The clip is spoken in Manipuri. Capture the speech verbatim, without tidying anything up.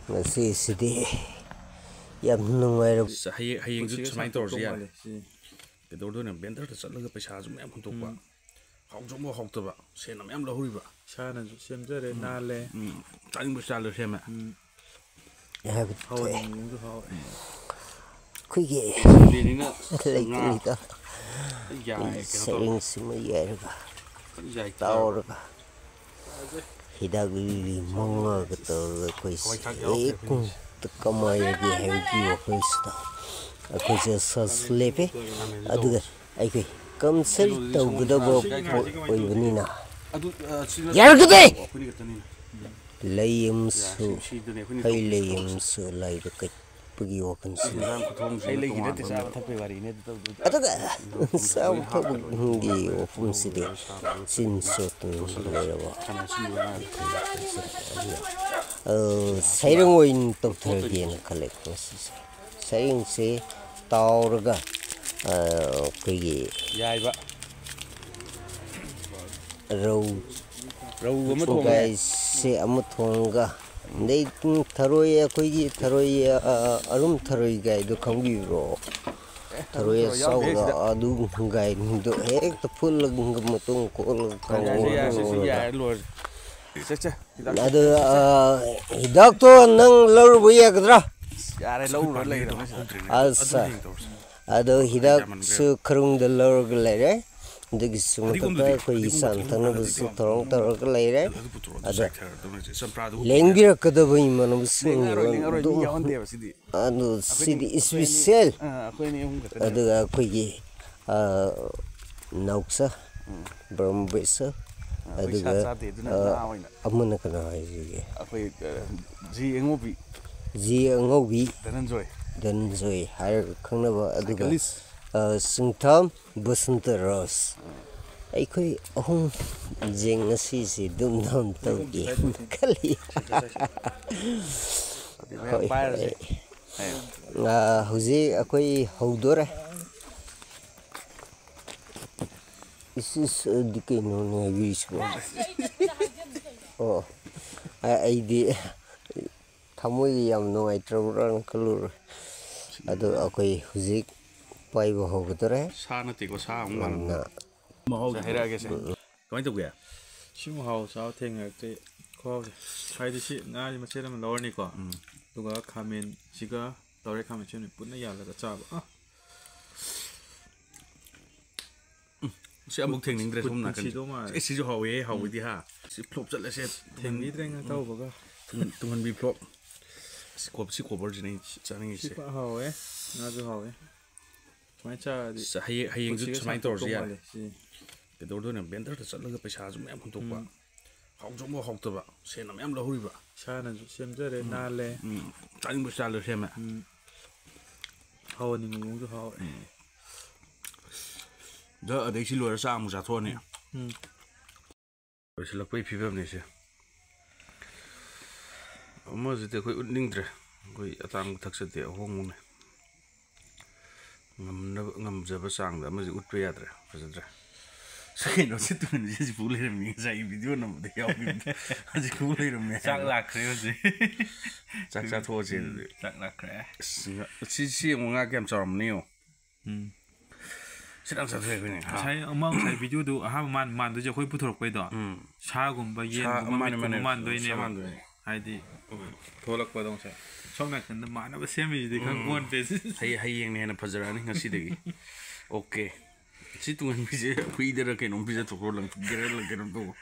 ꯉꯁꯤꯁꯤꯗꯤ ꯌꯥꯝ ꯅꯨꯡꯉꯥꯏꯔꯕ꯫ ꯑꯁ, ꯍꯌꯦꯡ, ꯍꯌꯦꯡꯁꯨ ꯄꯨꯟꯁꯤꯒ ꯁꯨꯃꯥꯏꯅ ꯇꯧꯔꯁꯨ ꯁꯥꯡꯇꯣꯛꯇꯧ ꯌꯥꯔꯦ꯫ ꯃꯥꯜꯂꯦ, ꯁꯤ꯫ ꯀꯩꯗꯧꯗꯣꯏꯅꯣ? ꯕꯦꯟꯗꯔꯗ ꯆꯠꯂꯒ ꯄꯩꯁꯥꯁꯨ ꯃꯌꯥꯝ ꯍꯨꯟꯗꯣꯛꯄ꯫ ꯎꯝ꯫ ꯍꯥꯎꯁꯨ ꯑꯃꯨꯛ ꯍꯥꯎꯇꯕ, ꯁꯦꯟꯅ ꯃꯌꯥꯝ ꯂꯧꯍꯧꯔꯤꯕ꯫ ꯏꯁꯥꯅꯁꯨ ꯁꯦꯝꯖꯔꯦ, ꯎꯝ꯫ ꯅꯥꯜꯂꯦ꯫ ꯎꯝ꯫ ꯆꯥꯅꯤꯡꯕ ꯏꯁꯇꯥꯏꯜꯗ ꯁꯦꯝꯃꯦ꯫ ꯎꯝ꯫ ꯍꯥꯏꯕꯗꯤ ꯍꯋꯥꯏ ꯃꯪꯒꯟꯁꯨ ꯍꯥꯎꯋꯦ꯫ ꯑꯩꯈꯣꯏꯒꯤ ꯁꯟꯗꯦꯅꯤꯅ ꯂꯩꯇ ꯉꯥ ꯂꯩꯇ ꯌꯥꯏ, ꯀꯩꯅꯣ ꯇꯧꯔꯦ꯫ ꯁꯔꯦꯡꯁꯤꯃ ꯌꯥꯏꯔꯒ ꯐꯖꯅ ꯌꯥꯏ꯫ ꯇꯥꯎꯔꯒ ꯍꯤꯗꯥꯛ ꯂꯤꯛꯂꯤ ꯃꯉꯥꯒ ꯇꯧꯔꯒ ꯑꯩꯈꯣꯏꯁꯦ ꯍꯋꯥꯏ ꯊ꯭ꯔꯥꯛ ꯌꯥꯎꯗ꯭ꯔꯦ ꯑꯩꯈꯣꯏꯒꯤꯁꯦ꯫ ꯍꯦꯛꯇ ꯀꯃꯥꯏꯅꯒꯦ ꯍꯥꯏꯕꯒꯤ ꯋꯥꯈꯜꯁꯤꯗ ꯑꯩꯈꯣꯏꯁꯦ ꯁꯁ ꯂꯦꯞꯄꯦ꯫ ꯑꯗꯨꯒ ꯑꯩꯈꯣꯏ ꯀꯝꯁꯔꯤ ꯀꯩꯅꯣꯗꯨꯗꯤ ꯁꯪꯒꯣꯝ ꯇꯧꯒꯗꯕ ꯊꯥ ꯄꯣꯠ ꯍꯤꯗꯥꯛ ꯊꯥ ꯑꯣꯏꯕꯅꯤꯅ꯫ ꯑꯗꯨ, ꯑ, ꯁꯤ ꯅꯠꯇ꯭ꯔꯣ? ꯌꯥꯔꯒꯗꯤ! ꯑꯩꯈꯣꯏꯅꯤ ꯈꯛꯇꯅꯤꯅ꯫ ꯂꯩ ꯌꯥ, ꯑꯃꯁꯨ, ꯁꯤ, ꯁꯤꯗꯅꯦ ꯑꯩꯈꯣꯏꯅ ꯍꯩ ꯇꯧꯗꯣꯏꯁꯦ ꯂꯩ ꯇꯧꯕꯁꯦ꯫ ꯑꯃꯁꯨ ꯂꯥꯏꯗ ꯀꯠꯄꯒꯤ ꯋꯥꯈꯜꯁꯤꯅ꯫ ꯏꯟꯖꯥꯡ ꯈꯨꯊꯣꯡꯁꯤꯅ ꯍꯩ ꯂꯩꯒꯤ ꯅꯠꯇꯦ, ꯇꯣꯉꯥꯟꯕ ꯆꯥꯕ ꯑꯃ꯫ ꯊꯛꯄꯒꯤ ꯋꯥꯔꯤꯅꯦ ꯑꯗꯨ ꯇꯧꯗꯣꯏꯗꯣ꯫ ꯑꯗꯨꯒ ꯆꯥꯕ ꯊꯛꯄꯒꯤ ꯋꯥꯐꯝꯁꯤꯗꯤ ꯆꯤꯟ ꯆꯣꯠꯇꯨꯅ ꯂꯩꯔꯕ꯫ ꯑ, ꯁꯩꯔꯦꯡ ꯑꯣꯏꯅ ꯇꯧꯊꯔꯒꯦꯅ ꯈꯜꯂꯦ ꯉꯁꯤꯁꯦ꯫ ꯁꯔꯦꯡꯁꯦ ꯇꯥꯎꯔꯒ, ꯑ, ꯑꯩꯈꯣꯏꯒꯤ ꯌꯥꯏꯕ꯫ ꯔꯧ ꯔꯧ ꯑꯃ ꯊꯣꯡꯉꯦ꯫ ꯒꯥꯏꯁꯦ ꯑꯃ ꯊꯣꯡꯉꯒ, ꯑꯗꯩ ꯊꯔꯣꯏ, ꯑꯩꯈꯣꯏꯒꯤ ꯊꯔꯣꯏ, ꯑ, ꯑꯔꯨꯝ ꯊꯔꯣꯏ ꯒꯥꯏꯗꯣ ꯈꯪꯕꯤꯕ꯭ꯔꯣ? ꯑꯦ, ꯊꯔꯣꯏ ꯊꯔꯣꯏ ꯌꯥꯎꯗꯦ ꯑꯆꯧꯕ ꯁꯤꯗ꯫ ꯑꯗꯨ ꯒꯥꯏꯗꯣ ꯍꯦꯛꯇ ꯐꯨꯠꯂꯒ ꯃꯇꯨꯡ ꯀꯣꯠꯂꯒ ꯌꯥꯔꯦ, ꯀꯥꯡꯍꯧ ꯌꯥꯔꯦ, ꯁꯤ, ꯁꯤ ꯉꯧꯔꯒ꯫ ꯌꯥꯔꯦ, ꯂꯣꯏꯔꯦ꯫ ꯆꯠꯁꯦ꯫ ꯑꯗꯨ, ꯑ, ꯍꯤꯗꯥꯛꯇꯣ ꯅꯪ ꯂꯧꯔꯨꯕ ꯌꯥꯒꯗ꯭ꯔꯥ? ꯌꯥꯔꯦ, ꯂꯧꯔꯨꯔ ꯂꯩꯔꯕꯅꯦ ꯁꯤꯗ꯫ ꯑꯠꯁꯥ꯫ ꯑꯗꯣ ꯍꯤꯗꯥꯛꯁꯨ ꯈꯔꯨꯡꯗ ꯂꯧꯔꯒ ꯂꯩꯔꯦ꯫ ꯑꯗꯨꯒꯤꯁꯨ ꯃꯊꯛꯇ ꯑꯩꯈꯣꯏꯒꯤ ꯆꯥꯅ ꯊꯛꯅꯕꯁꯨ ꯊꯧꯔꯥꯡ ꯇꯧꯔꯒ ꯂꯩꯔꯦ꯫ ꯑꯗꯣ ꯂꯦꯡꯕꯤꯔꯛꯀꯗꯕ ꯏꯃꯥꯟꯅꯕꯁꯤꯡ ꯂꯦꯡꯉꯔꯣꯏ, ꯂꯦꯡꯉꯔꯣꯏ, ꯃꯤ ꯑꯗꯨꯝ ꯌꯥꯎꯍꯟꯗꯦꯕ ꯁꯤꯗꯤ꯫ ꯑꯗꯨ ꯑꯩꯈꯣꯏꯗꯤ ꯁꯤꯗꯤ ꯑꯩꯈꯣꯏ ꯑꯅꯤ, special꯫ ꯑꯥ, ꯑꯩꯈꯣꯏ ꯑꯅꯤ ꯑꯍꯨꯝ ꯈꯛꯇꯅꯤ꯫ ꯑꯗꯨꯒ ꯑꯩꯈꯣꯏꯒꯤ, ꯑ, ꯅꯥꯎꯆꯥ, ꯎꯝ꯫ ꯕ꯭ꯔꯝꯕꯦꯁ, ꯑ, ꯑꯩꯈꯣꯏ ꯁꯥ ꯑꯗꯨꯒ, ꯆꯥꯗꯦ, ꯑꯗꯨꯅ ꯑ, ꯉꯥ ꯑꯣꯏꯅ꯫ ꯑꯃꯅ ꯀꯅꯥ ꯍꯥꯏꯁꯤꯒꯦ? ꯑꯩꯈꯣꯏ, ꯑ, ꯖꯤ ꯑꯉꯧꯕꯤ꯫ ꯖꯤ ꯑꯉꯧꯕꯤ꯫ ꯙꯅꯟꯖꯣꯏ꯫ ꯙꯅꯟꯖꯣꯏ ꯍꯥꯏꯔꯒ ꯈꯪꯅꯕ, ꯑꯗꯨꯒ, cyclist꯫ ꯑ, ꯁꯤꯡꯊꯥꯝ ꯕꯁꯟꯇ ꯔꯥꯖ꯫ ꯑꯥ꯫ ꯑꯩꯈꯣꯏ ꯑꯍꯨꯝꯁꯦ ꯉꯁꯤꯁꯦ ꯗꯨꯝ ꯗꯥꯝ ꯇꯧꯒꯦ ꯈꯜꯂꯤ꯫ ꯑꯗꯨꯗꯤ ꯃꯌꯥꯝ ꯍꯣꯏ, ꯄꯥꯏꯔꯁꯦ꯫ ꯍꯣꯏ꯫ ꯑ, ꯍꯧꯖꯤꯛ ꯑꯩꯈꯣꯏ ꯍꯧꯗꯣꯔꯦ꯫ ꯏꯁ, ꯏꯁ, ꯑꯗꯨ ꯀꯩꯅꯣꯅꯦ ꯍꯥꯏꯕꯤꯔꯤꯁꯤꯕꯣ? ꯑꯣ, ꯑ-, ꯑꯩꯗꯤ ꯊꯃꯣꯏꯒꯤ ꯌꯥꯝ ꯅꯨꯡꯉꯥꯏꯇ꯭ꯔꯕ꯭ꯔꯥꯅ ꯈꯜꯂꯨꯔꯦ꯫ ꯑꯗꯣ ꯑꯩꯈꯣꯏ ꯍꯧꯖꯤꯛ ꯄꯥꯏꯕ ꯍꯧꯒꯗꯧꯔꯦ꯫ ꯁꯥ ꯅꯠꯇꯦꯀꯣ, ꯁꯥ ꯑꯃꯨꯛ ꯃꯥꯜꯂꯦ꯫ ꯌꯥꯝꯅ ꯃꯍꯥꯎꯁꯦ ꯍꯥꯏꯔꯛꯑꯒꯦꯁꯦ꯫ ꯀꯃꯥꯏꯅ ꯇꯧꯒꯦ? ꯁꯤ ꯃꯍꯥꯎ ꯆꯥꯕ ꯊꯦꯡꯅꯔꯛꯇꯦ꯫ ꯈꯨꯍꯥꯎꯁꯦ꯫ ꯍꯥꯏꯗꯤ ꯁꯤ ꯉꯥꯁꯤ ꯃꯆꯦꯠ ꯑꯃ ꯂꯧꯔꯅꯤꯀꯣ꯫ ꯎꯝ꯫ ꯑꯗꯨꯒ ꯈꯥꯃꯦꯟꯁꯤꯒ ꯇꯧꯔꯦ, ꯈꯥꯃꯦꯟꯁꯤꯒ ꯄꯨꯟꯅ ꯌꯥꯜꯂꯒ ꯆꯥꯕ꯫ ꯑ꯫ ꯁꯤ ꯑꯃꯨꯛ ꯊꯦꯡꯅꯤꯡꯗ꯭ꯔꯦ ꯁꯣꯝ ꯅꯥꯀꯟꯁꯦ꯫ ꯄꯨꯟꯁꯤꯗꯣ ꯃꯥꯜꯂꯦ꯫ ꯑꯦ, ꯁꯤꯁꯨ ꯍꯥꯎꯋꯦ, ꯍꯥꯎꯕꯗꯤ ꯍꯥ꯫ ꯁꯤ flop ꯆꯠꯂꯁꯦ꯫ ꯊꯦꯡꯕꯤꯗ꯭ꯔꯦ ꯉꯥ ꯇꯧꯕꯒ꯫ ꯇꯨꯡ-, ꯇꯨꯡꯍꯟꯕꯤ flop꯫ ꯁꯤ ꯀꯣꯞ-, ꯁꯤ coverꯁꯤꯅꯦ ꯑꯩꯅ ꯆꯥꯅꯤꯡꯉꯤꯁꯦ꯫ ꯁꯤ ꯐ-, ꯍꯥꯎꯋꯦ꯫ ꯉꯥꯁꯨ ꯍꯥꯎꯋꯦ꯫ ꯁꯨꯃꯥꯏꯅ ꯆꯥꯔꯗꯤ ꯑꯁ, ꯍꯌꯦꯡ, ꯍꯌꯦꯡꯁꯨ ꯄꯨꯟꯁꯤꯒ ꯁꯨꯃꯥꯏꯅ ꯁꯥꯡꯇꯣꯛꯇꯧ ꯇꯧꯔꯁꯨ ꯌꯥꯏ꯫ ꯃꯥꯜꯂꯦ꯫ ꯁꯤ ꯀꯩꯗꯧꯗꯣꯏꯅꯣ? Blenderꯗ ꯆꯠꯂꯒ ꯄꯩꯁꯥꯁꯨ ꯃꯌꯥꯝ ꯍꯨꯟꯗꯣꯛꯄ꯫ ꯎꯝ꯫ ꯍꯥꯎꯁꯨ ꯑꯃꯨꯛ ꯍꯥꯎꯇꯕ꯫ ꯁꯦꯟꯅ ꯃꯌꯥꯝ ꯂꯧꯍꯧꯔꯤꯕ꯫ ꯏꯁꯥꯅꯁꯨ ꯁꯦꯝꯖꯔꯦ, ꯎꯝ꯫ ꯅꯥꯜꯂꯦ꯫ ꯎꯝ꯫ ꯆꯥꯅꯤꯡꯕ styleꯗ ꯁꯦꯝꯃꯦ꯫ ꯎꯝ꯫ ꯍꯥꯎꯍꯟꯅꯤꯡꯕ ꯃꯑꯣꯡꯁꯨ ꯍꯥꯎꯔꯦ꯫ ꯎꯝ꯫ ꯗ ꯑꯗꯩ ꯁꯤ ꯂꯣꯏꯔ ꯆꯥꯛ ꯑꯃꯨꯛ ꯆꯥꯊꯣꯛꯑꯅꯤ꯫ ꯎꯝ꯫ ꯂꯣꯏꯁꯤꯜꯂꯛꯄꯒꯤ ꯐꯤꯕꯝꯅꯤ ꯁꯦ꯫ ꯑꯃꯁꯤꯗꯤ ꯑꯩꯈꯣꯏ ꯎꯠꯅꯤꯡꯗ꯭ꯔꯦ꯫ ꯑꯩꯈꯣꯏ ꯑꯇꯥꯡꯕ ꯊꯛꯆꯗꯦ, ꯑꯍꯣꯡꯕꯅꯤ꯫ ꯉꯝꯅꯕ, ꯉꯝꯖꯕ ꯆꯥꯡꯗ ꯑꯃꯁꯤ ꯎꯠꯄ ꯌꯥꯗ꯭ꯔꯦ, ꯐꯖꯗ꯭ꯔꯦ꯫ ꯁꯤ ꯀꯩꯅꯣ, ꯁꯤ ꯇꯨꯡꯍꯟꯕꯤꯁꯦ ꯍꯧꯖꯤꯛ ꯄꯨ ꯂꯩꯔꯝꯃꯤ, ꯉꯁꯥꯏ video ꯅꯝꯕꯗ ꯌꯥꯎꯈꯤꯕꯗꯣ꯫ ꯍꯧꯖꯤꯛ ꯄꯨ ꯂꯩꯔꯝꯃꯦ ꯆꯥꯛ ꯍꯥꯏꯕ꯫ ꯂꯥꯛꯈ꯭ꯔꯦ ꯍꯧꯖꯤꯛ꯫ ꯆꯥꯛ ꯆꯥꯊꯣꯛꯑꯁꯦ ꯎꯝ, ꯑꯗꯨꯗꯤ꯫ ꯆꯥꯛ ꯂꯥꯛꯈ꯭ꯔꯦ꯫ ꯑꯁ, ꯉ-, ꯁꯤ, ꯁꯤ ꯌꯦꯡꯉꯣ, ꯉꯥ ꯀꯌꯥꯝ ꯆꯥꯎꯔꯝꯃꯅꯤ ꯌꯦꯡꯉꯣ꯫ ꯎꯝ꯫ ꯁꯤꯗꯪ ꯆꯥꯊꯣꯛꯑꯦ ꯑꯩꯈꯣꯏꯅ꯫ ꯉꯁꯥꯏ ꯑꯃ, ꯉꯁꯥꯏ videoꯗꯨ ꯑꯍꯥꯟꯕ ꯃꯥꯟ-, ꯃꯥꯟꯗꯣꯏꯁꯦ ꯑꯩꯈꯣꯏ ꯄꯨꯊꯣꯔꯛꯄꯩꯗꯣ꯫ ꯎꯝ꯫ ꯁꯥꯒꯨꯝꯕ, ꯁꯥ-, ꯌꯦꯟꯒꯨꯝꯕ, ꯃꯥꯅꯦ, ꯃꯤꯠꯀꯨꯝꯕ ꯃꯥꯅꯦ꯫ ꯃꯥꯟꯗꯣꯏꯅꯦꯕ꯫ ꯁꯥ ꯃꯥꯟꯗꯣꯏꯅꯦ꯫ ꯍꯥꯏꯗꯤ, ꯎꯝ꯫ ꯊꯣꯛꯂꯛꯄꯗꯣ ꯉꯁꯥꯏ꯫ ꯁꯣꯝ ꯅꯥꯀꯟꯗ ꯃꯥꯟꯅꯕ ꯁꯦꯝꯃꯤꯁꯤꯗꯤ ꯎꯝ꯫ ꯈꯪꯄꯣꯟꯇꯦ꯫ ꯍꯌꯦ-, ꯍꯌꯦꯡꯅ ꯍꯦꯟꯅ ꯐꯖꯔꯛꯑꯅꯤ ꯉꯁꯤꯗꯒꯤ꯫ OK꯫ ꯁꯤ ꯇꯨꯡꯍꯟꯕꯤꯁꯦ ꯍꯨꯏꯗꯔ ꯀꯩꯅꯣꯝ ꯄꯤꯖꯊꯣꯛꯈ꯭ꯔꯣ, ꯂꯪ-, ꯒꯦꯔꯦꯜꯂ ꯀꯩꯅꯣꯝ ꯇꯧ꯫